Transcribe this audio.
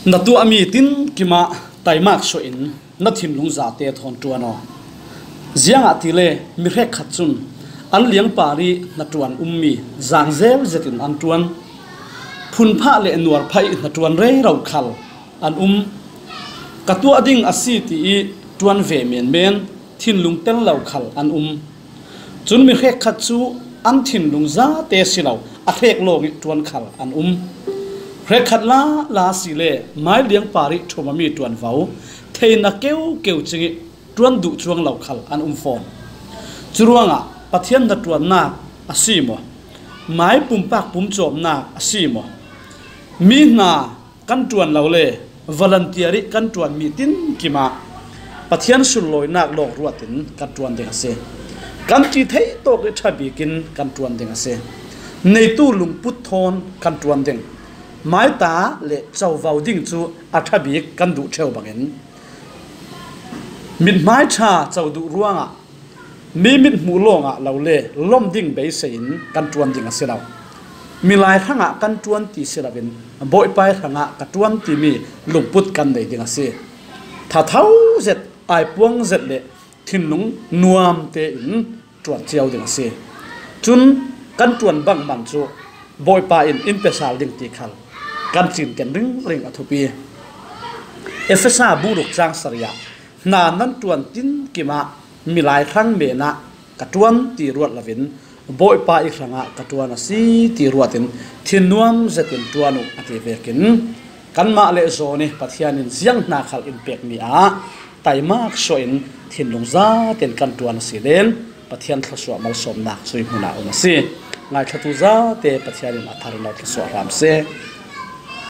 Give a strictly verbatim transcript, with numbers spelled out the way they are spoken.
Na tuahmi tin kimah taimak suahin na thinlung zate thawn ṭuan aw. Ziangahtile mi hrekkhat cun an liangpar ih hnaṭuan ummi zangzel zetin an ṭuan. Phunphah le nuarphah ih hnaṭuan rero khal an um. Ka tuah ding a si tiih ṭuan ve menmen, thinlung tel lo khal an um. Cun mi hrekkhat cu an thinlung zate si lo, a hrek lawngih ṭuan khal an um. Hrekkhat lala sile mai liangpar ih ṭhumami ṭuanvo theihnak keukeu cingih ṭuan duh cuang lo khal an um fawn. Curuangah Pathian hnaṭuannak a si maw? Mai pumpak pumcawmnak a si maw? Mi hna kan ṭuan lo le volunteer ih kan ṭuanmi tin kimah Pathian sunlawinak lawng ruatin kan ṭuan ding a si. Kan ti theih tawk ih ṭha bikin kan ṭuan ding a si. Neitu lungput thawn kan ṭuan ding. Maita le covo ding cu a ṭha bik kan duh ṭheu bangin mithmai ṭha co duh ruangah mi mithmuh lawngah lo le lom ding beisei in kan ṭuan ding a si lo. Milai hrangah kan ṭuan ti si loin Bawipa ih hrangah ka ṭuan timi lungput kan nei ding a si. Thatho zet, aipuang zet le thinlung nuam tein ṭuan cio ding a si. Cun kan ṭuan bangman cu Bawipa in in pe sal ding ti khal kan cinken ringring a thupi. Efesa bu ruk cang sarih ah, hna nan ṭuan tin kimah milai hrang menah ka ṭuan ti ruat loin Bawipa ih hrangah ka ṭuan a si ti ruatin thinnuam zetin ṭuan uh a ti vekin kanmah le zawn ih Pathian in ziang hna khal in pekmi ah taimak suahin thinlung zaten kan ṭuan a si len Pathian thluasuah malsawmnak cuih hmun ah um a si. Ngaithlatu zate Pathian in a thar in lo thluasuah hram seh.